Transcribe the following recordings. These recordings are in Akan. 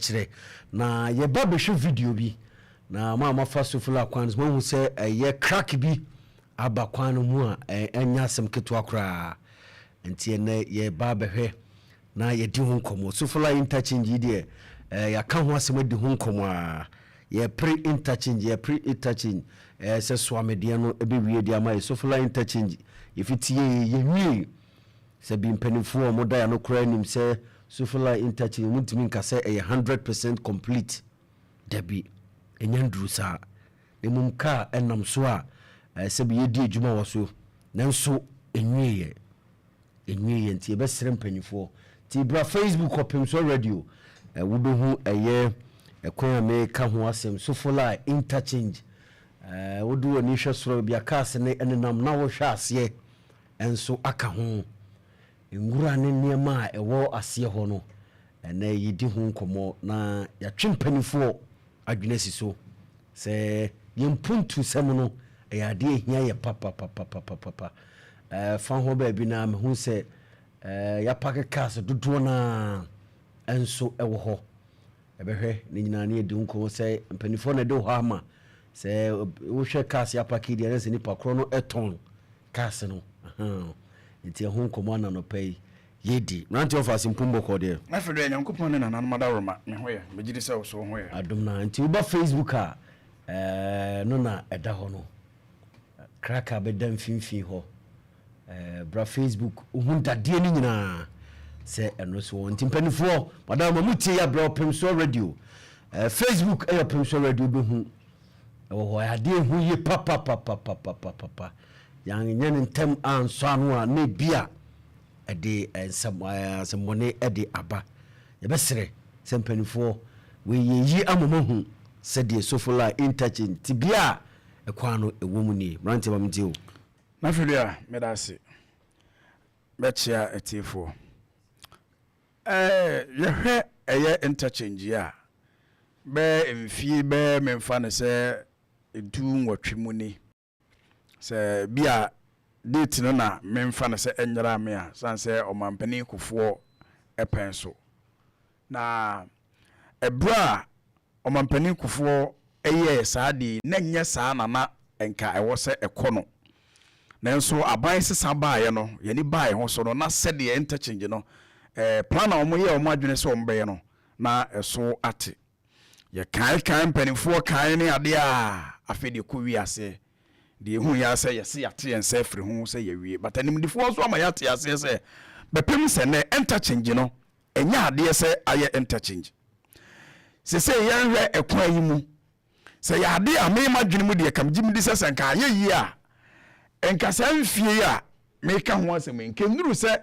Ɛkyerɛ na yɛba bɛhwɛ video bi na mo a moafa Sofoline kwan no so moahu sɛ ɛyɛ crack bi aba kwan no mu a ɛnyɛ asɛm ketewa koraa. Nti ɛnɛ yɛba bɛhwɛ na yɛdi ho nkɔmmɔ. Sofoline interchange yi deɛ, yɛaka ho asɛm adi ho nkɔmmɔ a yɛpere interchange, yɛpere interchange sɛ soamedeɛ no ɛbɛwie de ama yɛ. Sofoline interchange yɛfiti yɛ yɛnwie sɛ bi mpanimfoɔ a wɔda yɛ no koraa anim sɛ Sofoline interchange muntumi nka sɛ ɛyɛ 100% complete. Dabi, ɛnya nduru saa, na mmom kaa ɛnam so a sɛ bi yɛdi adwuma wɔ so, nanso ɛnwieɛ, ɛnwieɛ. Nti yɛbɛsrɛ mpanyinfoɔ. Nti bra Facebook, Ɔpemsoɔ Radio, wobɛhu ɛyɛ ɛkwan a meka ho asɛm, Sofoline interchange. Wode w'ani hwɛ soro bia cars ne ɛnenam na wohwɛ aseɛ ɛnso aka ho nwura ne nneɛma a ɛwɔ aseɛ hɔ no. Ɛnɛ yɛdi ho nkɔmmɔ na yɛatwe mpanimfoɔ adwene si so sɛ yɛmpuntu sɛm no ɛyɛ adeɛ ɛhia yɛ papapapapapa. Fa ho baabi na mehu sɛ yɛapark cars dodoɔ no a ɛnso ɛwɔ hɔ. Ɛbɛhwɛ ne nyinaa ne yɛdi ho nkɔmmɔ sɛ mpanimfoɔ na ɛde hɔ ama sɛ wohwɛ cars yɛapark deɛ ne sɛ nipa korɔ no ɛtɔn cars no. Nti ɛho nkɔmmɔ ananɔpɛ yi yɛdi. Mmerante ɔfa asempom bɔkɔ deɛ. Afei deɛ, Nyankopɔn ne nananom adaworoma, me ho yɛ. Megye di sɛ wo so wo ho yɛ. Adom na. Nti woba Facebook a, no na ɛda hɔ no, crack bɛda mfimfini hɔ. Bra Facebook, wohu dadeɛ no nyinaa sɛ ɛno so wɔ. Nti mpanimfoɔ madam ma mutie yɛ abrɛ Ɔpemsoɔ Radio, Facebook ɛyɛ Ɔpemsoɔ Radio, wobɛhu ɛwɔ hɔ. Adeɛ hu yie papapapapapapa. Yɛanyɛ ne ntɛm ansɔ ano a, na ebi a ɛde nsɛm asɛmmɔne ɛde aba. Yɛbɛsrɛ sɛ mpanimfoɔ wɔyɛyi ama mahu sɛdeɛ Sofoline interchange ti bia a ɛkwan no ɛwɔ mu nie. Mmeranteɛ, ma mentie o. Na afei deɛ a meda ase, bɛkyea atiefoɔ. Yɛhwɛ ɛyɛ interchange yi a, bɛɛ mfie bɛɛ memfa no sɛ 18 mu ni sɛ bi a date no na memfa no sɛ ɛnyera me a, sane sɛ Ɔmampanin Kufuor ɛpɛn so na ɛberɛ a Ɔmampanin Kufuor ɛyɛɛ saa deɛ na nyɛ saa nana nka ɛwɔ sɛ ɛkɔ no. Nanso aban sesa baeɛ no, yɛni baeɛ ho so no na sɛdeɛ interchange no plan a wɔyɛ wɔn adwene sɛ wɔn bɛyɛ no na ɛso ate. Yɛkae kae mpanimfoɔ kae ne adeɛ a afei deɛ kɔ wiase deɛ ehu yɛ sɛ yɛse yɛate yɛn nsa afiri ho sɛ yɛwie, but animdifoɔ nso ama yɛate aseɛ sɛ bɛpem sɛ nɛ interchange no ɛnyɛ adeɛ sɛ ayɛ interchange. Sese yɛnhwɛ ɛkwan yi mu sɛ yɛ adeɛ a mema dwene mu deɛ kam gye di sɛ nka ayɛ yie a, nka saa mfie yi a meka ho asɛm yi nka nnuru sɛ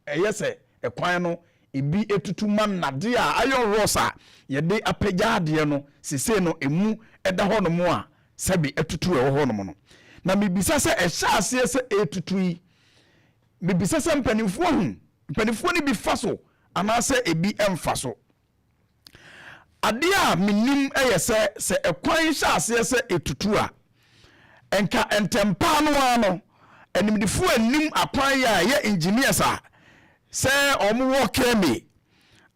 ɛyɛ sɛ ɛkwan no ebi etutu ma nnadeɛ a iron rods a yɛde apagya adeɛ no sese no emu ɛda hɔnom a sɛbi ɛtutu ɛwɔ hɔnom no. Na mibisa sɛ ɛhyɛ aseɛ sɛ etutu yi, mibisa sɛ mpanimfoɔ hu mpanimfoɔ no bi fa so anaasɛ ebi ɛmfa so? Adeɛ a menim yɛ sɛ ɛkwan hyɛ aseɛ sɛ etutu a, nka ntɛmpaa no ara no animdifoɔ anim akwan yɛ a ɛyɛ engineers a sɛ wɔn wɔ kɛme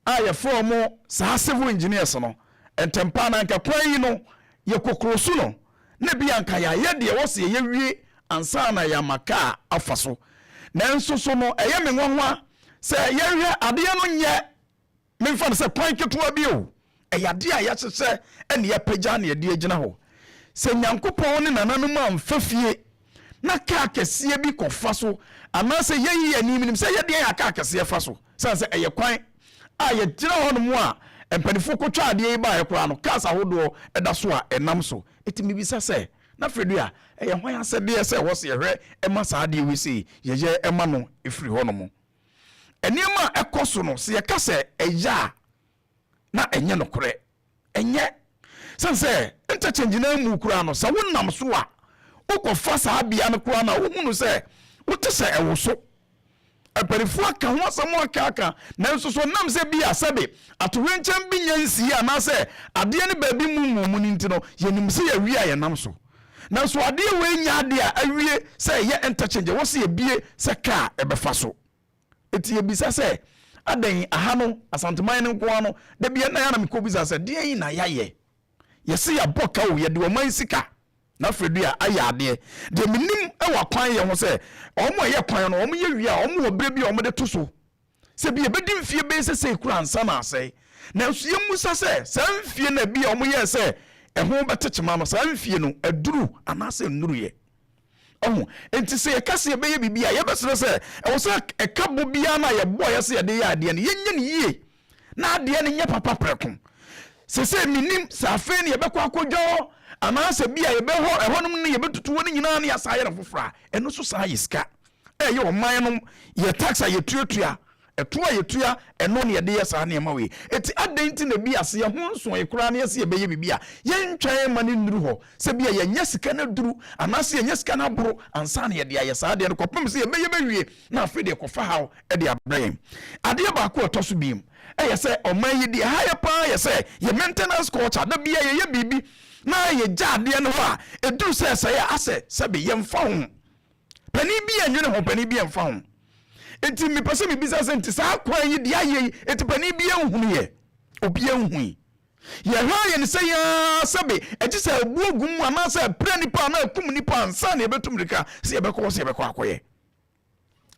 a yɛfrɛ wɔn saa civil engineers no, ntɛmpaa na nka kwan yi no yɛ kokoro so no na bi anka yɛayɛ deɛ wɔsi yɛyɛ wie ansa na yɛama kaa afa so. Nanso so no ɛyɛ me nwanwa sɛ yɛhwɛ adeɛ no nyɛ memfa no sɛ kwan ketewa bi o, ɛyɛ adeɛ a yɛahyehyɛ ɛne yɛapagya ne yɛde agyina hɔ sɛ Nyankopɔn ne nananom amfa fie na kaa kɛseɛ bi kɔfa so anaasɛ yɛyi yɛ anim nim sɛ yɛdeɛ yɛ kaa kɛseɛ fa so, sane sɛ ɛyɛ kwan a yɛgyina hɔ nom a mpanimfoɔ kɔtwa adeɛ yi baeɛ koraa no, cars ahodoɔ ɛda so a ɛnam so. Ɛti mebisa sɛ na afei a ɛyɛ hwan asɛdeɛ sɛ ɛwɔ sɛ yɛhwɛ ɛma saa adeɛ wei sei yɛyɛ ɛma no ɛfiri hɔ nom? Nneɛma a ɛkɔ so no, sɛ yɛka sɛ ɛyɛ a, na ɛnyɛ nokorɛ. Ɛnyɛ sɛn sɛ interchange na mu koraa no, sɛ wonam so a wokɔfa saa bea no koraa no a, wohunu sɛ wote sɛ ɛwo so. Mpanimfoɔ aka ho asɛm aka aka, nanso so nam sɛ bi a sɛbe atowenkyɛm bi nya nsie anaasɛ adeɛ no baabi mu mu mu no nti no, yɛnim sɛ yɛawie a yɛnam so. Nanso adeɛ wei nya adeɛ a awie sɛ ɛyɛ interchange ɛwɔ sɛ yɛbie sɛ kaa ɛbɛfa so. Eti yɛbisa sɛ Adɛn aha no Asanteman no nko ara no da bia na yɛ na mekɔ bisa sɛ deɛn na yɛayɛ? Yɛse yɛabɔ ka o, yɛde ɔman sika na afei dua ayɛ adeɛ. Deɛ menim wɔ akwan yɛ ho sɛ wɔn a ɛyɛ kwan no wɔn yɛ wie a wɔn wɔ berɛ bi a wɔn de to so sɛ bi ɛbɛdi mfie bɛyɛ sɛ sei koraa ansa na asɛe. Nanso yɛmmusa sɛ saa mfie no a bi a wɔn yɛɛ sɛ ɛho bɛte kyema no saa mfie no aduru anaasɛ nnuruiɛ. Ɔho? Enti sɛ yɛka sɛ yɛbɛyɛ biribi a, yɛbɛsrɛ sɛ ɛwɔ sɛ ɛka bɔ biara no a yɛbɔeɛ sɛ yɛde yɛ adeɛ no, yɛnyɛ no yie na adeɛ no nyɛ papa prɛko. Seesei mennim sɛ afei na yɛbɛkɔ akɔdwa hɔ anaasɛ bi a yɛbɛhɔ ɛhɔnom no yɛbɛtutu hɔ no nyinaa na yɛasan ayɛ no foforɔ a, ɛno nso saa yɛ sika. Ɛyɛ ɔman no yɛ tax a yɛtuatua Ɛtoɔ a yɛtua, ɛno na yɛde yɛ saa nneɛma wei. Enti adɛn nti na bi a sɛ yɛn ho nsoe koraa na yɛse yɛbɛyɛ biribi a, yɛntwɛn mma no nnuru hɔ sɛ bi a yɛanya sika no aduru anaasɛ yɛanya sika no aboro ansa na yɛde ayɛ saa adeɛ no kɔpem sɛ yɛbɛyɛ bɛwie na afei deɛ ɛkɔfa haw de abrɛ yɛn. Adeɛ baako a ɛtɔ so biom ɛyɛ sɛ ɔman yi deɛ ɛha yɛ paa yɛ sɛ yɛ maintenance culture, da biara yɛyɛ biribi na yɛgya adeɛ no hɔ a, ɛduru sɛ ɛsɛe a asɛ sɛbe yɛmfa ho. Panin bi ɛnwene ho, panin bi ɛmfa ho. Enti mepɛ sɛ mebisa sɛ nti saa kwan yi deɛ ayɛ yi, enti panin bi ɛnhunu yɛ? Obi ɛnhui. Yɛhwɛ ayɛ no sɛ yɛn sɛbe ɛgye sɛ ɛbu agu mu anaasɛ ɛpira nipa anaa ɛkum nipa ansa na yɛbɛtu mmirika sɛ yɛbɛkɔ hɔ sɛ yɛbɛkɔ akɔyɛ.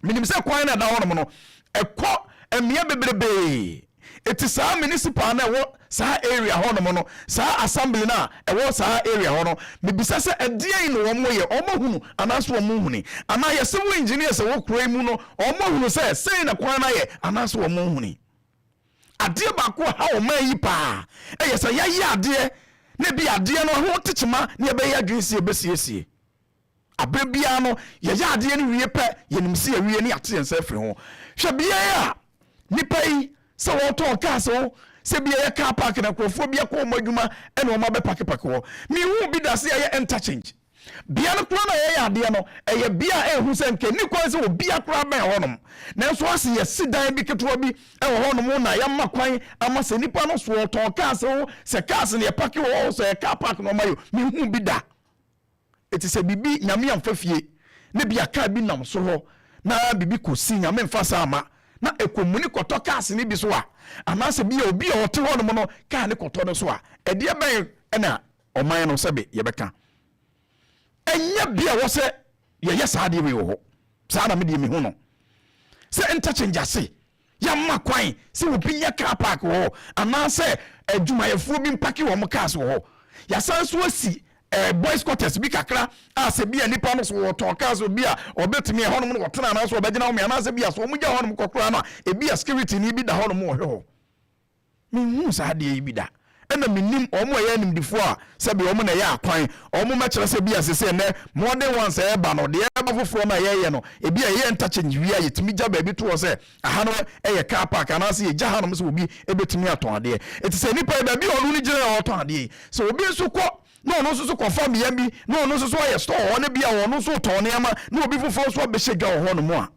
Menim sɛ kwan no ɛda hɔnom no ɛkɔ mmea bebrebee. Eti saa municipal no a ɛwɔ saa area hɔnom no, saa assembly no a ɛwɔ saa area hɔ no, mebisa sɛ ɛdeɛn na wɔn yɛ? Wɔn ahunu anaasɛ wɔn nhuni? Anaa yɛ civil engineers a ɛwɔ kuro yi mu no, wɔn ahunu sɛ sei na kwan no ayɛ anaasɛ wɔn nhuni? Adeɛ baako a ɛha ɔman yi paa ɛyɛ sɛ yɛayɛ adeɛ na ebi adeɛ no ɛho tekyema na yɛbɛyɛ adwene sɛ yɛbɛsiesie. Aberɛ biara no, yɛyɛ adeɛ no wie pɛ, yɛnim sɛ yɛawie na yɛate yɛn nsa afiri ho. Hwɛ beaeɛ a nnipa yi, sɛ wɔretɔn cars o, sɛ bi ɛyɛ car park na nkurɔfoɔ bi akɔ wɔn adwuma na wɔn abɛpakepake hɔ. Menhuu bi da sɛ yɛayɛ interchange. Bea no koraa no a yɛyɛ adeɛ no, ɛyɛ bea a ɛhu sɛ nka ɛnni kwan sɛ obiara koraa bɛn hɔnom. Nanso ase yɛasi dan bi ketewa bi wɔ hɔnom na yɛama kwan ama sɛ nnipa no so wɔretɔn cars o, sɛ cars na yɛpake wɔ hɔ o, sɛ ɛyɛ car park na wɔayɛ o, menhuu bi da. Eti sɛ biribi Nyame amfa fie na ebia car bi nam soro hɔ na biribi kɔsi, Nyame mfa saa mma, na ɛkɔmuni kɔtɔ cars no bi so a, anaasɛ bia obi a ɔte hɔ nom no car no kɔtɔ no so a, ɛdeɛ bɛn na ɔman no sɛbe yɛbɛka? Ɛnyɛ bia ɛwɔ sɛ yɛyɛ saa adeɛ wei wɔ hɔ. Saa na medeɛ mehu no. Sɛ interchange ase Yɛmma kwan sɛ obi nyɛ car park wɔ hɔ anaasɛ adwumayɛfoɔ bi mpake wɔn cars wɔ hɔ. Yɛasan nso asi eh, boys quarters bi kakra a sɛ bi a nipa no so wɔtɔn cars obi a ɔbɛtumi ɛhɔnom no wɔtena anaasɛ ɔbɛgyina hɔ anaasɛ bi a so wɔn gya hɔnom kɔ koraa no a ebi a security ni bi da hɔnom wɔhwɛ hɔ. Menhuu saa adeɛ yi bi da. Ɛna mennim wɔn a ɛyɛ animdefoɔ a sɛbe wɔn na ɛyɛ akwan, wɔn mmɛkyerɛ sɛ ebia seesei ɛnnɛ modern ones a ɛreba no, deɛ ɛreba foforɔ no a yɛreyɛ no, ebia yɛyɛ interchange wie a yɛtumi gya baabi to hɔ sɛ aha no yɛ car park anaasɛ yɛgya hanom sɛ obi bɛtumi atɔn adeɛ. Enti sɛ nipa yi baabi a ɔno no gyina a ɔretɔn adeɛ yi, sɛ obi nso kɔ na ɔno nso so kɔfa mmea bi na ɔno nso so ayɛ store hɔ na ebia ɔno nso retɔn nneɛma na obi foforɔ nso abɛhyɛ dwa wɔ hɔnom a,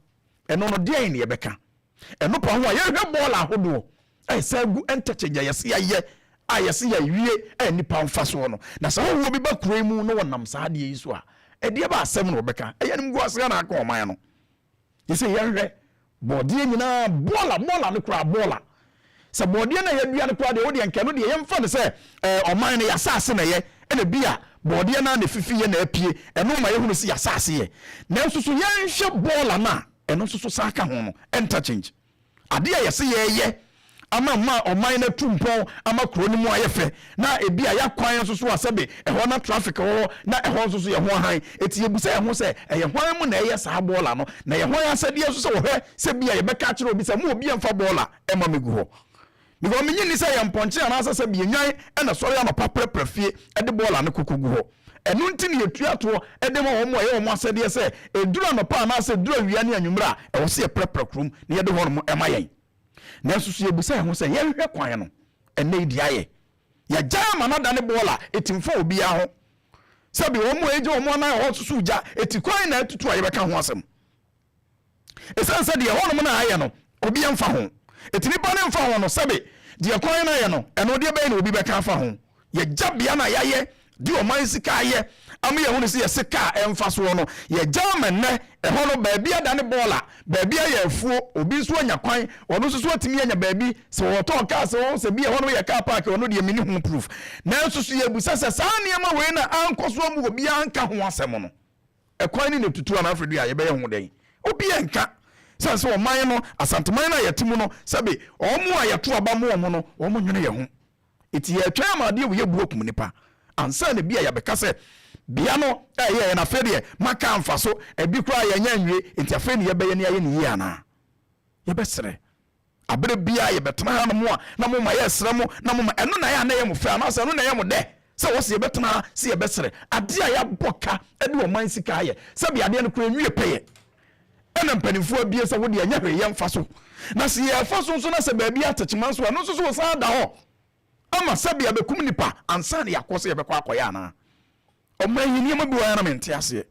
ɛno no deɛn na yɛbɛka? Ɛno pa ho a, yɛhwɛ bɔɔl ahodoɔ a yɛsan gu interchange a yɛse yɛayɛ a yɛse yɛawie a nnipa mfa soɔ no, na sɛ hɔhoɔ bi ba kuro yi mu na wɔnam saa adeɛ yi so a, ɛdeɛ ba asɛm na wɔbɛka? Ɛyɛ animguaseɛ na aka ɔman no. Yɛsɛ yɛnhwɛ bɔɔdeɛ nyinaa, bɔɔla, bɔɔla no koraa, bɔɔla. Sɛ bɔɔdeɛ no a yɛadua no koraa deɛ, wodeɛ nka ɛno deɛ yɛmfa no sɛ ɛɛ ɔman no yɛasase na ɛyɛ, ɛna bi a bɔɔdeɛ no ara na ɛfifi yɛ na apue, ɛno ma yɛhunu sɛ yɛasase yɛ. Nanso so yɛnhwɛ bɔɔla no a ɛno nso so san ka ho no, interchange. Adeɛ a yɛse yɛreyɛ ama ma ɔman no atu mpɔn ama kuro no mu ayɛ fɛ, na ebi a yɛakwan nso so a sɛbe ɛhɔ na traffic wɔ hɔ na ɛhɔ nso so yɛ ho ahan. Enti yɛbisa yɛn ho sɛ, ɛyɛ hwan mu na ɛyɛ saa bɔɔla no? Na ɛyɛ hwan asɛdeɛ nso sɛ wɔhwɛ sɛ bi a yɛbɛka akyerɛ obi sɛ mo obi mfa bɔɔla mma mɛgu hɔ? Because mennye nni sɛ ɛyɛ mpɔnkye anaasɛ sɛbe nnwan na ɛsɔre anɔpa prɛprɛ fie de bɔɔla no kɔkɔgu hɔ. Ɛno nti na yɛtua toɔ de ma wɔn a ɛyɛ wɔn asɛdeɛ sɛ ɛduru anɔpa anaasɛ ɛduru awia ne anwummerɛ a, ɛwɔ sɛ yɛprɛprɛ kurom na yɛde hɔnom ma yɛn. Nanso so yɛbisa yɛn ho sɛ yɛnhwɛ kwan no ɛnnɛ yi deɛ ayɛ? Yɛagyae ama no adane bɔɔla a ɛtim fa obiara ho. Sɛbe wɔn a ɛgya wɔn anan wɔ hɔ nso so gya, ɛti kwan na atutu a yɛbɛka ho asɛm. Ɛsiane sɛ deɛ ɛhɔnom no ayɛ no, obiara mfa ho. Enti nipa no mfa ho no, sɛbe deɛ kwan no ayɛ no, ɛno deɛ bɛn na obi bɛka afa ho? Yɛgya bea no a yɛayɛ de ɔman sika ayɛ ama yɛhunu sɛ yɛse kaa ɛmfa soɔ no, yɛgya ama nnɛ ɛhɔ no baabi adane bɔɔla, baabi ayɛ afuo, obi nso anya kwan, ɔno nso so atumi anya baabi sɛ ɔtɔn kaa sɛ ɔho sɛ bi ɛhɔ no yɛ car park, ɔno deɛ menni ho proof. Nanso so yɛbusa sɛ saa nneɛma wei na ankɔ so amu obiara nka ho asɛm no, ɛkwan ne na tutu anaa afei a yɛbɛyɛ ho dɛn? Obiara nka sɛ sɛ ɔman no, Asanteman no a yɛte mu no, sɛbe ɔmo a yɛto aba mu ɔmo no, ɔmo nwene yɛ ho. Eti yɛtwɛn ama adeɛ wɔ yɛbu akum nipa ansa na bi a yɛbɛka sɛ bea no ɛyɛ yɛn afei deɛ maka amfa so, ebi koraa yɛnyɛ nwie, nti afei ne yɛbɛyɛ ne ayɛ ne yie anaa? Yɛbɛsrɛ, abere biara yɛbɛtena ha no mu a na mo ma yɛsrɛ mo na mo ma ɛno na yɛ a na ɛyɛ mo fɛ anaasɛ ɛno na ɛyɛ mo dɛ sɛ wɔsi yɛbɛtena ha sɛ yɛbɛsrɛ adeɛ a yɛabɔ ka ɛde ɔman sika ayɛ, sɛbi adeɛ no koraa nwie pɛyɛ, ɛna mpanimfoɔ abie sɛ wode ɛnyɛ hwee, yɛmfa so. Na sɛ yɛfa so nso na sɛ baabi atekyema nso, ɛno nso so wɔsan da hɔ ama sɛbi abɛkum nipa ansa na yɛakɔ sɛ yɛbɛkɔ akɔyɛ anaa? Ɔman yi nneɛma bi wɔ yɛ na mente aseɛ.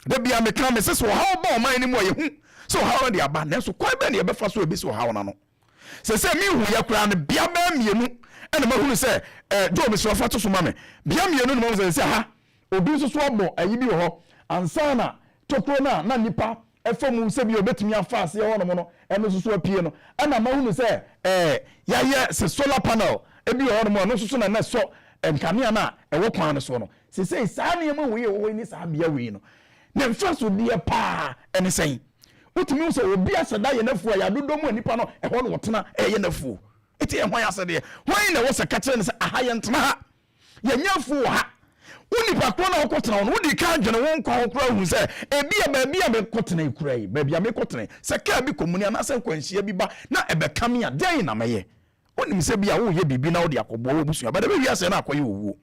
Da bia meka me sɛ sɛ ɔhaw ba ɔman no mu a, yɛhu sɛ ɔhaw no de aba, nanso kwan bɛn na yɛbɛfa so ebɛsi ɔhaw no ano? Sɛ sɛ mehu yɛ koraa no, bea bɛɛ mmienu ɛna mahunu sɛ Joe, mesrɛ fa to so ma me. Bea mmienu na mahu sɛ ha obi nso so abɔ ayi bi wɔ hɔ ansa na tokuro no a na nipa ɛfa mu sɛ bi a obɛtumi afa aseɛ hɔ nom no, ɛno nso so apue no. Ɛna mahunu sɛ yɛayɛ sɛ solar panel ebi wɔ hɔ nom a ɛno nso so na ɛsɔ nkanea no a ɛwɔ kwan no so no. Sesei saa nneɛma wei a ɛwɔ hɔ yi ne saa bea wei no ne mfasodeɛ paa ɛne sɛn? Wotumi hu sɛ obi ahyɛ da yɛ n'afuo a yɛadodɔ mu a nipa no ɛhɔ no wɔtena ɛyɛ n'afuo. Eti ɛhwan asɛdeɛ? Hwan na ɛwɔ sɛ ka kyerɛ no sɛ aha yɛntena ha, yɛnyɛ afuo wɔ ha? Wo nipa korɔ na wokɔtena hɔ no, wodi ka adwene wo nkwa ho koraa hu sɛ ebi a baabi a mekɔtena yi kura yi, baabi a mekɔtena yi, sɛ kaa bi kɔ mu ni anaasɛ nkwanhyia bi ba na ɛbɛka me a, dɛn na mɛyɛ? Wonim sɛ bi a woyɛ biribi na wode akɔboa w'abusua, bɛde bɛwi asɛ na akɔyɛ owuo.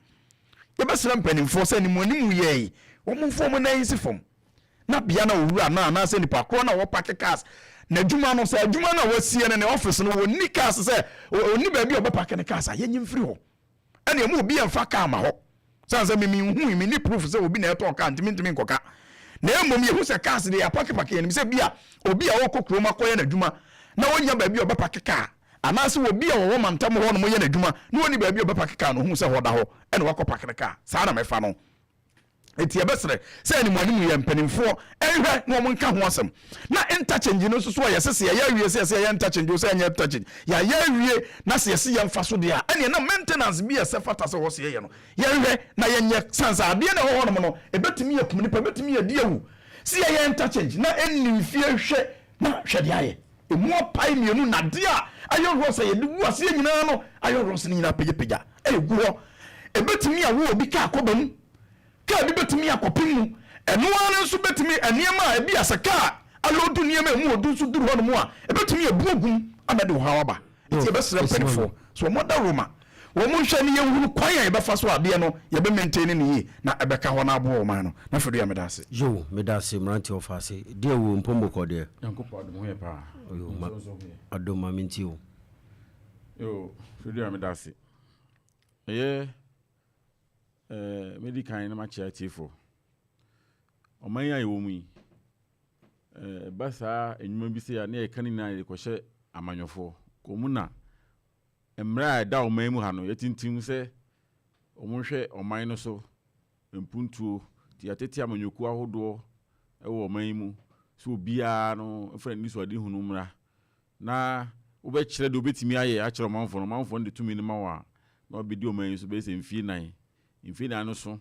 Yɛbɛsrɛ mpanimfoɔ sɛ animu animu yɛ yi, wɔn mfo wɔn nan nsi fam na bea na owura no anaasɛ nipa korɔ na wɔpark cars n'adwuma no, sɛ adwuma no a wasie no ne office no, wɔnni cars, sɛ ɔnni baabi a ɔbɛpark ne cars a, yɛnyi mfiri hɔ. Ɛne ɛmu obi yɛmfa car ma hɔ sane sɛ mimi nhui, menni proof sɛ obi na ɛtɔn car, ntimi ntimi nkɔka. Na mmom yɛhu sɛ cars deɛ yɛapark yɛnim sɛ bi a obi a ɔkɔ kurom akɔyɛ n'adwuma na ɔnya baabi a ɔbɛpark car, anaasɛ obi a wɔwɔ mantam hɔ nom yɛ n'adwuma na ɔni baabi a ɔbɛpark car no, ɔhu sɛ hɔ da hɔ ɛna wakɔ park ne car. Saa na mɛfa no. Eti yɛbɛsrɛ sɛ animu animu yɛ mpanimfoɔ ɛnhwɛ na wɔn nka ho asɛm. Na interchange no nso so a yɛsɛ sɛ yɛyɛ awie, sɛ yɛsɛ yɛyɛ interchange o, sɛ yɛnyɛ interchange, yɛayɛ awie na sɛ yɛsɛ yɛmfa so deɛ a, ɛneɛ na maintenance bi a ɛsɛ fata sɛ wɔsɛ yɛyɛ no, yɛnhwɛ na yɛnyɛ san sɛ adeɛ na ɛwɔ hɔnom no ɛbɛtumi yɛ kum nipa, ɛbɛtumi yɛ di awu. Sɛ yɛyɛ interchange na ɛnni mfie, hwɛ na hwɛ deɛ ayɛ emu apae mmienu, nadeɛ a ayɛ rɔs a yɛde gu aseɛ nyinaa no ayɛ rɔs no nyinaa pagyapagya ɛgu hɔ. Ɛbɛtumi awo obi kaa kɔba mu, kaa bi bɛtumi akɔpem mu, ɛno ara no nso bɛtumi nneɛma a ebi asɛ kaa aload nneɛma emu odu nso duru hɔ nom a, ɛbɛtumi ebu ogum ama de ɔhaw aba. Nti yɛbɛsrɛ mpanimfoɔ so wɔn da Roma, wɔn nhwɛ ne yɛnhunu kwan a yɛbɛfa so adeɛ no yɛbɛ maintain ne yie na ɛbɛka hɔ na aboa ɔman no. Na afei do yɛ meda ase. Yo, meda ase mmerante ɔfa ase deɛ wo mpɔmbɔkɔ deɛ. Nyankopɔn adom ho yɛ paa. Yo, ma adom ma menti o. Yo, Fredua, meda ase. Ɛyɛ mɛdi kan na makyerɛ atiefoɔ. Ɔman yi a yɛwɔ mu yi, ɛba saa nnwuma bi sɛ a na yɛka no nyinaa yɛde kɔhyɛ amanyɔfoɔ. Kɔ mu na mmerɛ a ɛda ɔman mu ha no, yɛtintim sɛ wɔnhwɛ ɔman no so mpuntuo, nti yɛatete amanyɔkuo ahodoɔ wɔ ɔman yi mu sɛ obiara no mfa n'anisoadehunu mmra na wobɛkyerɛ deɛ wobɛtumi ayɛ akyerɛ ɔmanfoɔ no. Ɔmanfoɔ no de tumi no ma wo a, na wabɛdi ɔman yi so bɛyɛ sɛ mfie 4. Mfie 4 no so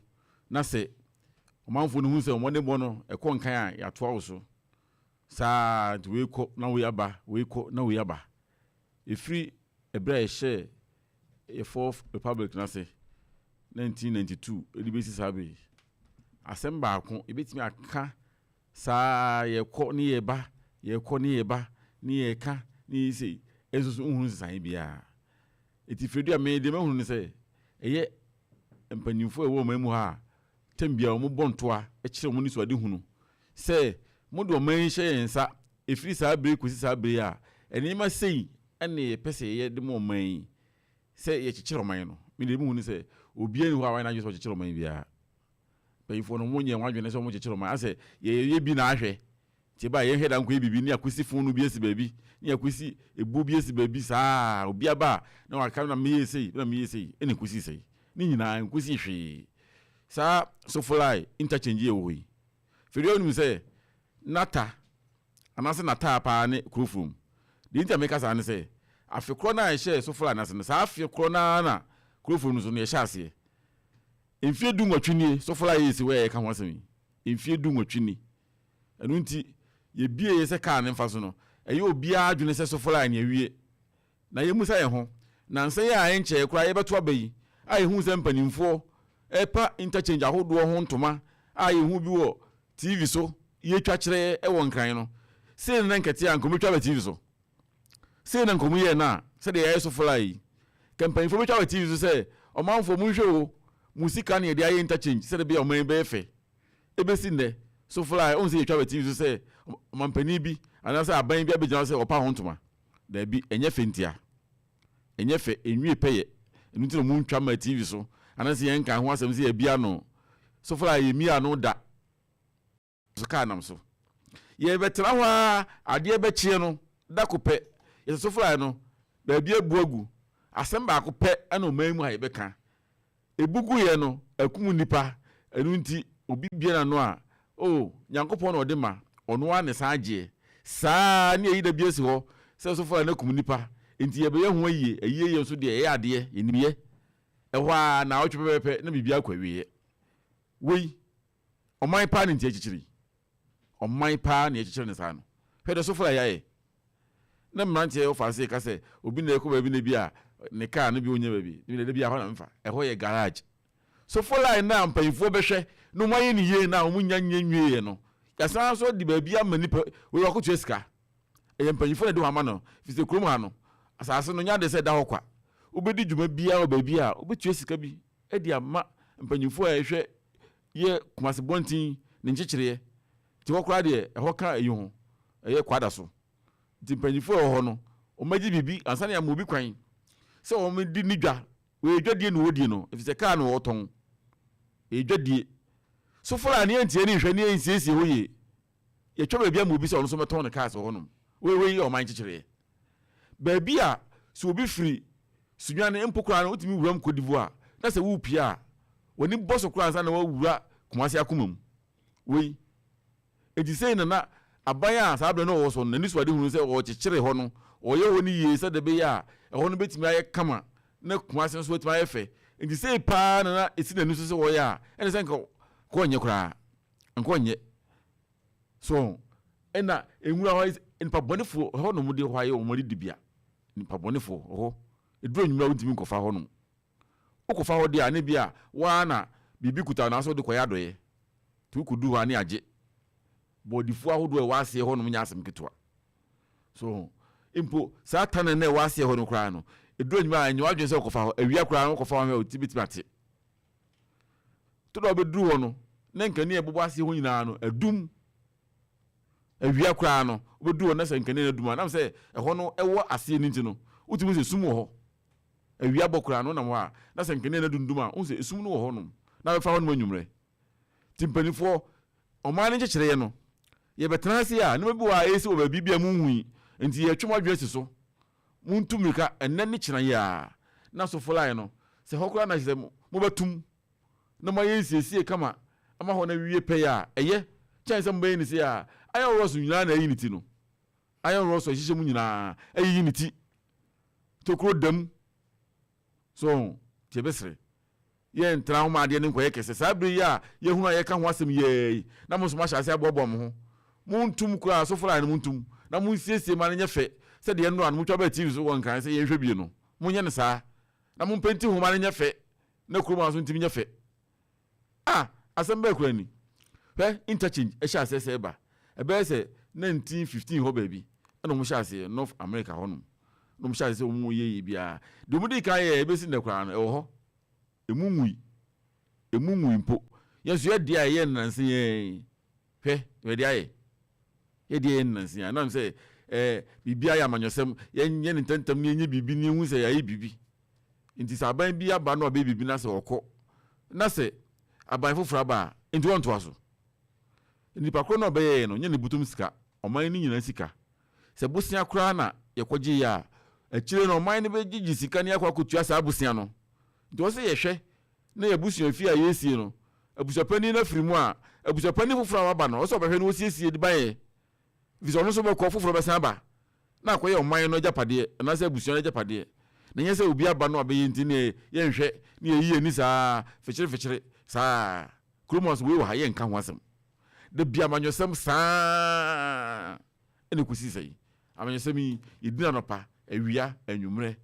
na sɛ ɔmanfoɔ no hu sɛ ɔmmɔdenbɔ no ɛkɔ nkan a, yɛatoa wo so saa. Nti wei kɔ na wei aba, wei kɔ na wei aba. Ɛfiri ɛberɛ a yɛhyɛɛ yɛ Fourth Republic no ase 1992 ɛde bɛsi saa bere yi, asɛm baako yɛbɛtumi aka saa, yɛkɔ ne yɛba, yɛkɔ ne yɛba, ne yɛka ne yɛsei, ɛnso so nhunu nsesaeɛ biara. Ɛti Fredua, me deɛ mahunu ne sɛ ɛyɛ mpanyimfoɔ a ɛwɔ ɔman mu ha a tɛm biara wɔn bɔ ntoa kyerɛ wɔn anisoadehunu sɛ mode ɔman yi hyɛ yɛn nsa ɛfiri saa bere kɔsi saa bere a, nneɛma sei ɛne yɛpɛ sɛ yɛyɛ de ma ɔman yi, sɛ yɛkyekyere ɔman no. Me deɛ mehu ne sɛ obiara nni hɔ a wayɛ n'adwene sɛ ɔkyekyere ɔman biara. Mpanyimfoɔ no wɔnyɛ wɔn adwene sɛ wɔkyekyere ɔman, asɛ yɛyɛ bi na ahwɛ nti ɛba a yɛnhwɛ da nkɔyɛ biribi ne akɔsi fon no bi asi baabi ne akɔsi ebuo bi asi baabi saa. Obi aba a na waka na meyɛ sei na meyɛ sei, ɛna ɛkɔsi sei. Ne nyinaa ɛnkɔsii hwee. Saa Sofolai interchange yi a ɛwɔ hɔ yi, Fedua wonim sɛ Nata anaasɛ Nataa paa ne Kurofurom. Deɛ nti a meka saa ne sɛ, afe korɔ no a yɛhyɛɛ Sofolai no ase no, saa afe korɔ no ara na Kurofurom no nso no yɛhyɛɛ aseɛ. Mfeɛ dunwɔtwe nie, Sofolai yɛ si hɔ a yɛreka ho asɛm yi, mfeɛ dunwɔtwe ni. Ɛno nti, yɛbieeɛ sɛ kaa no mfa so no, ɛyɛ obiara adwene sɛ Sofolai no yɛawie. Na yɛmmisa yɛn ho, nnansa yi a ɛnkyɛɛ koraa yɛbɛto aba yi a yɛhuu sɛ mpanimfoɔ repa interchange ahodoɔ ho ntoma a yɛhu bi wɔ TV so yɛtwa kyerɛ wɔ Nkran no, sei na na nka ɛteɛ a nka wɔbɛtwa aba TV so. Sei na nka wɔyɛɛ no a, sɛdeɛ yɛayɛ so fly yi, nka mpanimfoɔ bɛtwa aba TV so sɛ, ɔmanfoɔ monhwɛ o, mo sika na yɛde ayɛ interchange sɛdeɛ ɛbɛyɛ a ɔman yi bɛyɛ fɛ. Ɛbɛsi nnɛ, so fly, wohu sɛ yɛtwa aba TV so sɛ ɔmampanin bi anaasɛ aban bi abɛgyina hɔ sɛ ɔpa ho ntoma. Dabi, ɛnyɛ fɛ ntia. Ɛnyɛ fɛ, ɛnwie pɛyɛ. Ɛno nti na ɔmo ntwa mma TV so, anaasɛ yɛn nka ho asɛm sɛ yɛabie ano. Sofra a yɛmmie ano da. So kaa nam so. Yɛbɛtena hɔ ara, adeɛ bɛkyeɛ no, da ko pɛ, yɛsɛ sofra no, baabi abu agu. Asɛm baako pɛ na ɔman mu ha yɛbɛka. Ebu guiɛ no, akum nnipa, ɛno nti obi bue n'ano a, oh, Nyankopɔn na ɔde ma, ɔno ara na ɛsan gyeɛ. Saa ara ne yɛyi da bi asi hɔ sɛ sɔfo a n'akum nnipa, enti yɛbɛyɛ ho ayie, ayie yɛ nso deɛ ɛyɛ adeɛ, yɛnim yɛ. Ɛhɔ ara, naawɔtwe pɛpɛɛpɛ na biribiara kɔ awieɛ. Wei, ɔman paa na nti yɛkyekyere yi. Ɔman paa na yɛkyekyere no saa no. Hwɛ deɛ sofra yi ayɛ. Na mmeranteɛ wɔ faase ka sɛ obi na ɛkɔ baabi na bi a ne kaa no bi ɔnyɛ baabi. Bi na da bi a hɔ na mefa. Ɛhɔ yɛ garage. Sofo line no a mpanyinfoɔ bɛhwɛ na wɔn ayɛ no yie no a wɔn nnya nyɛ nwieɛ no, yɛasan nso de baabi ama nipa wei wakɔtua sika. Ɛyɛ mpanyinfoɔ na ɛde hɔ ama no. Firi sɛ kurom ha no, asase no nyɛ ade sɛ ɛda hɔ kwa. Wobɛdi dwuma biara wɔ baabi a, wobɛtua sika bi de ama mpanyinfoɔ a ɛhwɛ yɛ Kumasi bɔnten ne nkyekyereɛ nti hɔ koraa deɛ ɛhɔ ka ayi ho ɛyɛ kwada so nti mpanyinfoɔ ɛwɔ hɔ no wɔn agye biribi ansa na yɛama obi kwan sɛ wɔn di ne dwa wɔyɛ dwadie na wɔdie no efisɛ kaa na wɔtɔn ɛyɛ dwadie so fɔlɔ a ne yɛntie ne nhwɛ ne yɛnsiesie hɔ yie yɛtwa baabi ama obi sɛ ɔno nso mɛtɔn ne cars wɔ hɔnom. Wei wei yɛ ɔman nkyekyereɛ. Baabi a sɛ obi firi Sunyani mpo koraa no wotumi wuram Cote d'Ivoire na sɛ worepie a w'ani bɔ so koraa ansa na woawura Kumasi akoma mu. Wei enti sei na na aban a saa berɛ no ɔwɔ so no n'anisoadehunu sɛ ɔrekyekyere hɔ no ɔreyɛ hɔ no yie sɛdeɛ ɛbɛyɛ a ɛhɔ no bɛtumi ayɛ kama na Kumasi nso atumi ayɛ fɛ. Enti sei paa na na ɛsi n'ani so sɛ ɔreyɛ a ɛne sɛ nka ɔnyɛ koraa. Nkɔ nyɛ. So ɛna nwura hɔ nipa bɔnefoɔ ɛhɔ nom de hɔ ayɛ wɔn adidibea. Nipa bɔnefoɔ hɔ. Ɛduru anwummerɛ a wontumi nkɔfa hɔ nom. Wokɔfa hɔ deɛ a ne bi a waa na biribi kuta wo anaasɛ wode kɔyɛ adɔeɛ. Nti wokɔduru hɔ a ne agye. Bɔɔdifoɔ ahodoɔ a ɛwɔ aseɛ hɔ nom nyɛ asɛm ketewa. So mpo saa tunnel no a ɛwɔ aseɛ hɔ no koraa no, ɛduru anwummerɛ a ɛnyɛ w'adwene sɛ wokɔfa hɔ. Awia koraa no wokɔfa hɔ a wo ti bɛtumi ate. To da a ɔbɛduru hɔ no, na nkanea a ɛbobɔ aseɛ hɔ nyinaa no adum. Awia koraa no, wobɛduru hɔ na sɛ nkanea no adum a, nam sɛ ɛhɔ no ɛwɔ aseɛ no nti no, wotumi sɛ sum wɔ hɔ. Awia bɔ koraa no, wonam hɔ a, na sɛ nkanea no adundum a, wohu sɛ esum no wɔ hɔnom, na bɛfa hɔnom anwummerɛ. Nti mpanimfoɔ, ɔman no nkyekyereeɛ no, yɛbɛtena ase a, nneɛma bi wɔ hɔ a ɛresi wɔ baabi bi a monhui, nti yɛretwe mo adwene asi so. Montu mmirika ɛnnɛ ne kyena yi ara, na sofo line no, sɛ hɔ koraa na kyerɛ sɛ mobɛtom na moayɛ nsiesie kama ama hɔ no awie pɛyɛ a, ɛyɛ kyɛn sɛ mobɛyɛ no sei a iron rods nyinaa na ayi ne ti no. Iron rods a ɛhyehyɛ mu nyinaa ayiyi ne ti. Tokuro da mu. So ho? Nti yɛbɛsrɛ. Yɛntra ho ma adeɛ no nkɔyɛ kɛse. Saa bere yi a yɛahunu a yɛreka ho asɛm yi ara yi, na mo nso moahyɛ aseɛ aboaboa mo ho. Montom koraa, sofo line no montom, na monsiesie ma no nyɛ fɛ sɛdeɛ nnora no motwa baa TV so wɔ Nkran sɛ yɛnhwɛ bie no. Monyɛ no saa, na mompenti ho ma no nyɛ fɛ, na kurom ha nso ntumi nyɛ fɛ. Ah, asɛm bɛɛ koraa ni. Hwɛ, interchange hyɛ aseɛ sɛ ɛba. Ɛbɛyɛ sɛ 1915 hɔ baabi ɛna wɔn hyɛ aseɛ, North America hɔnom. Na wɔn hyɛ aseɛ sɛ wɔn yɛ yɛ biara. Deɛ wɔn dii kan yɛɛ ɛbɛsi nnɛ koraa no, ɛwɔ hɔ. Emu nwui. Emu nwui mpo. Yɛn nso yɛ deɛ a ɛyɛ nnansa yi ara yi. Hwɛ, deɛ yɛde ayɛ. Yɛ deɛ ɛyɛ nnansa yi ara. Ɛnam sɛ ɛɛ biribiara yɛ amanyɔsɛm, yɛnyɛ no ntɛmntɛm na yɛnyɛ biribi na yɛhu sɛ yɛayɛ biribi. Nti sɛ aban bi aba na ɔbɛyɛ biribi na sɛ ɔkɔ na sɛ aban foforɔ aba a, nti wɔntoa so. Nipa korɔ no a ɔbɛyɛeɛ no, nyɛ ne botom sika, ɔman no nyinaa sika. Sɛ bosea koraa na yɛkɔgyeeɛ a, akyire no ɔman no bɛgyegye sika na yɛakɔ akɔtua saa bosea no. Nti ɛwɔ sɛ yɛhwɛ. Na yɛn abusua fie a yɛresie no, abusuapanin no afiri mu a, abusuapanin foforɔ a waba no, ɔsɛ ɔbɛhwɛ na ɔsiesie de ba yɛ. Ɛfiri sɛ ɔno nso bɛkɔ, foforɔ bɛsan aba, na akɔyɛ ɔman no agyapadeɛ anaasɛ abusua no agyapadeɛ. Na ɛnyɛ sɛ obi aba no abɛyɛ nti ne yɛnhwɛ ne yɛyi yɛn ani saa fekyere saa. Kurom ha nso wei wɔ ha, yɛnka ho asɛm. Da bi amanyɔsɛm saa ɛna ɛkɔsi sɛn. Amanyɔsɛm yi, yɛdi no anɔpa, awia, anwummerɛ.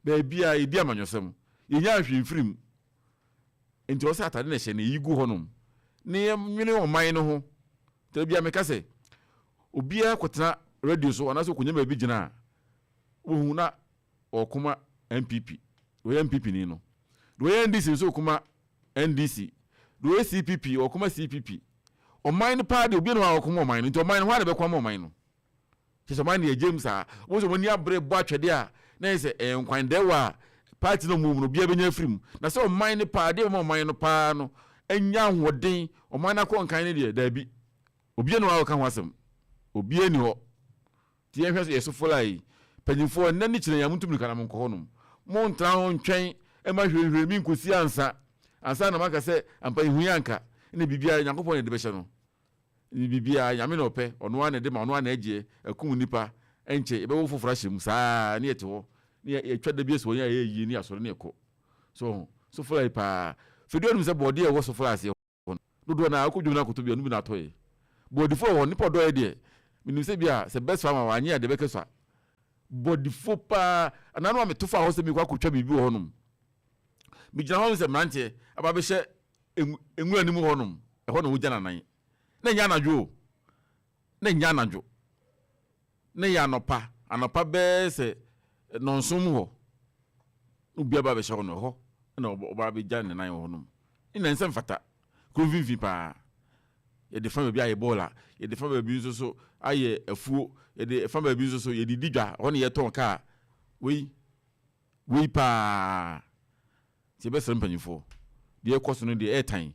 Baabiara yɛdi amanyɔsɛm. Yɛnnya hwee mfiri mu. Nti ɔsɛ atade na ɛhyɛ no, yɛyi gu hɔnom. Na yɛnwene ɔman no ho. Da biara meka sɛ, obiara kɔtena radio so anaasɛ ɔkɔnya baabi gyina a, wobɛhu na ɔrekoma NPP. Deɛ ɔyɛ NPP ni no. Deɛ ɔyɛ NDC nso rekoma NDC. Deɛ ɔyɛ CPP, ɔrekoma CPP. Ɔman no paa deɛ, obiara nni hɔ a ɔrekoma ɔman no. Nti ɔman no, hwan na ɛbɛko ama ɔman no? Kyerɛ sɛ ɔman no yɛ gyam saa. Wobɛhu sɛ wɔn ani abere bɔ atwɛdeɛ a, na ɛyɛ sɛ ɛyɛ nkwan dɛɛwa a party no a wɔwɔ mu no, obiara bɛnya afiri mu. Na sɛ ɔman no paa, adeɛ a ɛbɛma ɔman no paa no anya ahoɔden, ɔman no akɔ nkan no deɛ, daabi. Obiara nni hɔ a ɔka ho asɛm. Obiara nni hɔ. Nti yɛnhwɛ sɛ yɛso fola yi. Mpanyinfoɔ, nnɛ ne kyerɛ yi a, montu mmirika na monkɔ hɔnom. Montra ho ntwɛn mma hwirehwire bi nkɔsi ansa, ansa na moaka sɛ, Ampa yɛhui anka. Ɛnna biribiara, Nyankopɔn na ɛde bɛhyɛ no. Ne biribiara, Nyame na ɔpɛ, ɔno ara na ɛde ma, ɔno ara na ɛgyeɛ, akum nnipa, ɛnkyɛ yɛbɛwo foforɔ ahyɛ mu, saa ara ne yɛte hɔ, ne yɛtwa da bi asi hɔ, yɛn a yɛyɛ yie ne yɛasɔre ne yɛkɔ. So ho? Sofla yi paa. Fidua nim sɛ bɔɔdeɛ a ɛwɔ sofla aseɛ hɔ no, dodoɔ no ara, wokɔ dwom no akɔtɔ bi a, ɔno bi na atɔeɛ. Bɔɔdifoɔ wɔ hɔ, nnipa ɔdɔeɛ deɛ, menim sɛ bi a sɛ best farmer wanyɛ a deɛ ɛbɛka sua. Bɔɔdifoɔ paa, anaa no a meto faa hɔ sɛ merekɔ akɔtwa biribi wɔ hɔnom. Megyina hɔ no sɛ mmeranteɛ aba abɛhyɛ nwura no mu hɔnom, ɛhɔ na wɔgya n'anan. Na ɛnyɛ anadwo o, na ɛnyɛ anadwo, na ɛyɛ anɔpa, anɔpa bɛyɛ sɛ nnɔnson mu hɔ, na obi aba abɛhyɛ hɔ no, ɛhɔ na ɔba abɛgya ne nan wɔ hɔnom. Ne nyinaa nsɛ mfata, kuro mfimfini paa. Yɛde fa baabi ayɛ bɔɔla, yɛde fa baabi nso so ayɛ afuo, yɛde fa baabi nso so yɛde di dwa, ɛhɔ na yɛtɔn kaa. Wei, wei paa. Nti yɛbɛsrɛ mpanyinfoɔ, deɛ ɛkɔ so no deɛ ɛɛtan,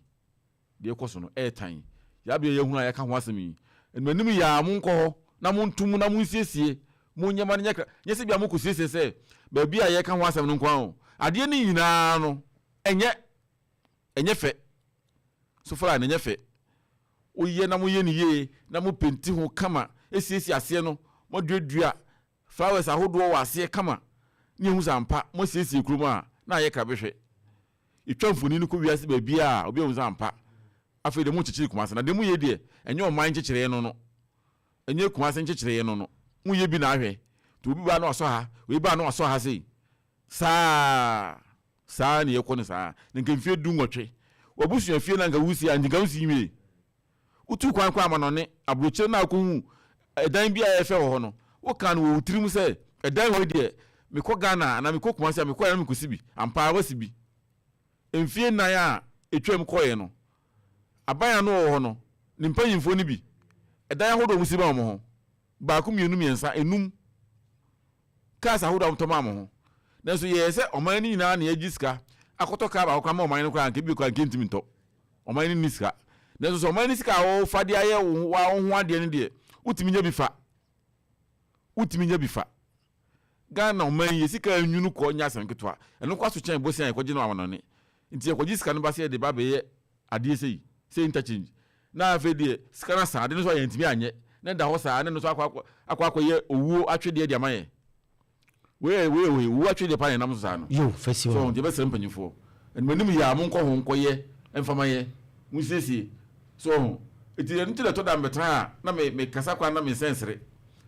deɛ ɛkɔ so no ɛɛtan. Yɛabea yɛahunu a yɛaka ho asɛm yi, animanim yɛ a monkɔ hɔ na monto mu na monsiesie mo nneɛma no nyɛ kra, nyɛ sɛ bia mokɔsiesie sɛ baabi a yɛreka ho asɛm no nko ara o, adeɛ no nyinaa no ɛnyɛ, ɛnyɛ fɛ. So far no ɛnyɛ fɛ. Woyɛ na moyɛ no yie na mopenti ho kama, siesie aseɛ no, moaduadua Flowers ahodoɔ wɔ aseɛ kama ne yɛhu sɛ ampa moasiesie kurom a na ayɛ krabɛhwɛ. Yɛtwa mfoni no kɔ wiase baabiara a obi ahu sɛ ampa afei deɛ morekyekyere Kumase na deɛ moyɛ deɛ ɛnyɛ ɔman nkyekyereɛ no no ɛnyɛ Kumase nkyekyereɛ no no moyɛ bi na ahwɛ nti obi ba na wasɔ ha wei ba na wasɔ ha sei saa saa na yɛkɔ no saa na nka mfie 18 wabusua fie na nka wosi a nti nka wosi nwie. Wotuu kwan kɔɔ amanɔne, aburokyire no a wokɔhuu ɛdan bi a ɛyɛ fɛ wɔ hɔ no, wokaa no wɔ wo tirim sɛ, ɛdan wei deɛ, mekɔ Ghana anaa mekɔ Kumasi a, mekɔeɛ na mekɔsi bi. Ampa ara woasi bi. Mfeɛ nnan a ɛtwaam kɔeɛ no, aban a na ɔwɔ hɔ no, ne mpanimfoɔ no bi, ɛdan ahodoɔ a wɔsi maa wɔn ho, baako, mmienu, mmiɛnsa, nnum. Cars ahodoɔ a wɔtɔ maa mo ho. Nanso yɛyɛ sɛ ɔman no nyinaa na yɛgye sika akɔtɔ car baako koraa ma ɔman no koraa anka ebi koraa anka ɛntumi ntɔ. Ɔman no nni sika. Nanso sɛ ɔman no sika a wɔfa de ayɛ wo wo ho adeɛ no deɛ, wotumi nya bi fa. Wotumi nya bi fa. Ghana ɔman yi, yɛ sika nwunu kɔ nyɛ asɛm ketewa. Ɛno kɔ aso kyɛn bosea a yɛkɔgye no amanɔne. Nti yɛkɔgye sika no ba sɛ yɛde ba abɛyɛ adeɛ sei, sɛ interchange. Na afei deɛ sika no asa, ade no nso a yɛntumi anyɛ, na ɛda hɔ saa, na ɛno nso akɔ akɔ akɔyɛ owuo atwedeɛ de ama yɛn. Wei yɛ wei yɛ wei, owuo atwedeɛ paa na ɛnam so saa no. Yo, fa si So hɔ. nti yɛbɛsrɛ mpanyinfoɔ, anim anim yɛ a monkɔ ho nkɔyɛ mfa ma yɛn, monsiesie. So ho? Nti ɛno nti na ɛtɔ da a mebɛtena ha a, na me mekasa koraa na mensɛnsere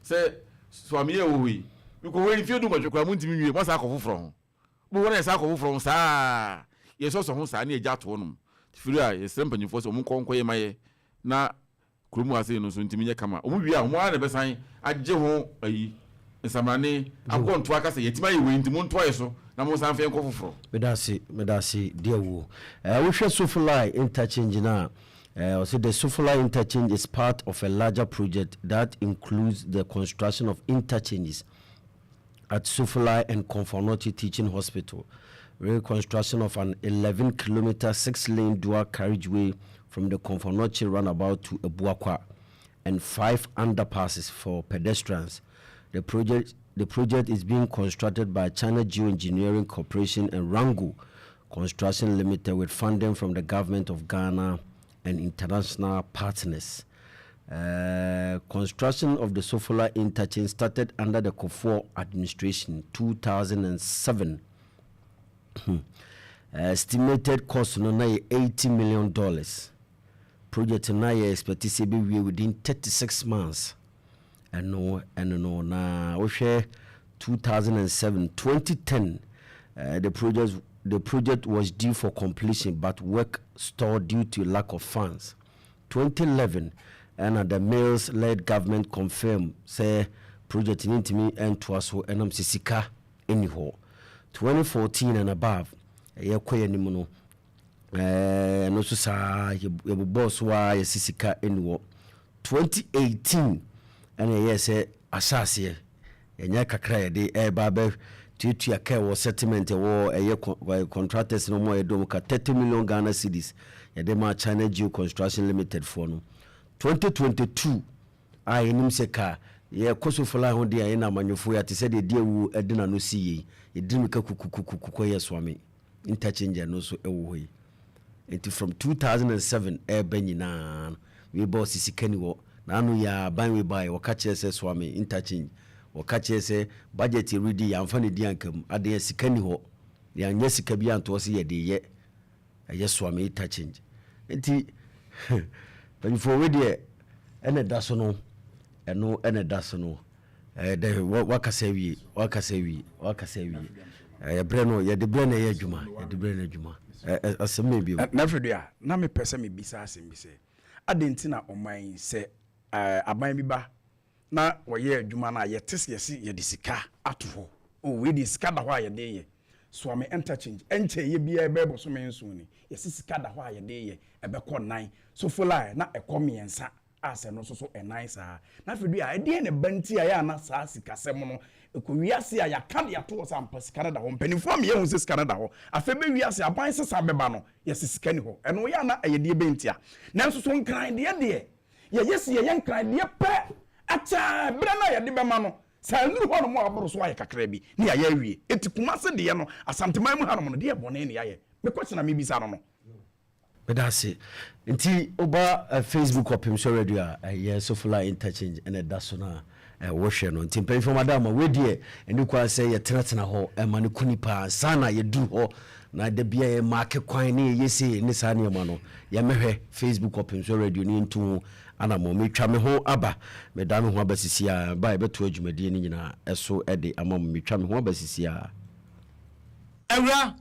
sɛ so a meyɛɛ wɔ hɔ yi, mekɔ hɔ yi mfeɛ 18 koraa montumi nwie, moasan akɔ foforɔ ho. Wobɛhu na yɛsan akɔ foforɔ ho saa ara, yɛsɔsɔ ho saa na yɛgya ato hɔnom. Firi a yɛsrɛ mpanyinfoɔ sɛ wɔnkɔ nkɔyɛ ma yɛ na kurom ha sei no nso ntumi nyɛ kama. Wɔn wie a wɔn ara na ɛbɛsan agye ho ayi nsamrane abɔ ntoa aka sɛ yɛatumi ayɛ wei nti montoa yɛ so na monsan mfa yɛn nkɔ foforɔ. Meda ase, meda ase dear wuo. Eh, wohwɛ Sofolai interchange no a, eh, ɔse the Sofolai interchange is part of a larger project that includes the construction of interchanges at Sofolai and Komfo Anokye Teaching Hospital, reconstruction of an 11 kilometer 6-lane dual carriageway from the Komfo Anokye roundabout to Abuakwa, and 5 underpasses for pedestrians. The project is being constructed by China Geoengineering Corporation and Rango Construction Limited with funding from the government of Ghana and international partners. Construction of the Sofola interchange started under the Kufuor administration 2007. Estimated cost no na yɛ $80 million. Project no na yɛ expect sɛ ɛbɛwie within 36 months. Ɛno no na wohwɛ 2007, 2010, the project was due for completion, but work stalled due to lack of funds. 2011 ɛna the Mills led government confirm sɛ project no ntumi ntoa so ɛnam sɛ sika ɛni hɔ. 2014 and above, ɛyɛ kɔ yɛ anim no, ɛno nso saa yɛbobɔɔ so a yɛsi sika ɛni hɔ. 2018 ɛna ɛyɛ sɛ ahyɛ yɛnyɛ kakra, yɛde ɛreba bɛ tuatua ka ɛwɔ settlement, ɛwɔ ɛyɛ contractors no mu a yɛde wɔn ka 30 million Ghana cedis yɛde ma China Geo Construction Limited foɔ no. 2022 a yɛnim sɛ ka yɛkɔ Sofoline ho deɛ, yɛna amanyɔfoɔ yɛ ate sɛ deɛ di awu ɛde n'ano si yei, yɛdi mika kukukuku kɔ yɛ Suame interchange. Ɛno nso ɛwɔ hɔ yi. Nti from 2007 ɛɛbɛ nyinaa no, wei ba ɔsi sika ni hɔ na ano yɛ aban wei ba yɛ wɔka kyerɛ sɛ Suame interchange, wɔka kyerɛ sɛ budget redi yɛamfa ne di anka mu adeɛ, sika ni hɔ, yɛanyɛ sika bi antoɔ sɛ yɛde yɛ ɛyɛ Suame interchange. Nti mpanyinfoɔ, wei deɛ ɛna ɛda so no, ɛno ɛna ɛda so no. Ɛɛ wakasa wie, wakasa wie, wakasa wie. Ɛyɛ brɛ no, yɛde brɛ no ɛyɛ adwuma, yɛde brɛ no adwuma. Ɛɛ asɛm na ebi. Na afei a na mepɛ sɛ mebisa asɛm bi sɛ, adɛn nti na ɔman sɛ aban bi ba na wɔyɛ adwuma no a, yɛte sɛ yɛse yɛde sika ato hɔ o, wei de sika da hɔ a yɛde yɛ Suame interchange, ɛnkyɛ yɛ biara ɛbɛyɛ bɔsome 7 ni, yɛsi sika da hɔ a yɛde yɛ, ɛbɛkɔ nan Sofoline na ɛkɔ mmiɛnsa a sɛ no nso so ɛnan saa. Na afei do a, ɛdeɛ ne ba nti a yɛ ana saa sikasɛm no ɛkɔ wiase a yɛaka de ato hɔ sɛ ampa sika no da hɔ, mpanimfoɔ a meyɛhu sɛ sika no da hɔ, afei bɛ wiase aban sesa bɛba no, yɛsɛ sika ni hɔ, ɛno yɛ ana ɛyɛ deɛ bɛnti a? Nanso so Nkran deɛ yɛyɛ si yɛyɛ Nkran deɛ pɛ akyɛ berɛ no a yɛde bɛma no sɛ nuru hɔ nom a aboro so ayɛ kakra bi ne yɛayɛ awie. Eti Kumase deɛ no, Asanteman mu hanom no deɛ, bɔne ne yɛayɛ mekɔ kyena mebisa no. Meda ase. Nti woba Facebook Ɔpem So Radio a, ɛyɛ Sofoline interchange ɛna ɛda so no a wɔhwɛ no. Nti mpanyimfoɔ mada ma wei deɛ, ɛne kwan sɛ yɛtenatena hɔ ɛma no ku nipa ansa na yɛduru hɔ na da bia yɛ maake kwan ne yɛyɛ sei ne saa nneɛma no. Yɛmɛhwɛ Facebook Ɔpem So Radio ne yɛntu ho anammɔ. Metwa me ho aba, meda me ho aba sisi a ba yɛbɛto adwumadie no nyinaa ɛso ɛde ama mo. Metwa me ho aba sisi a. Awura.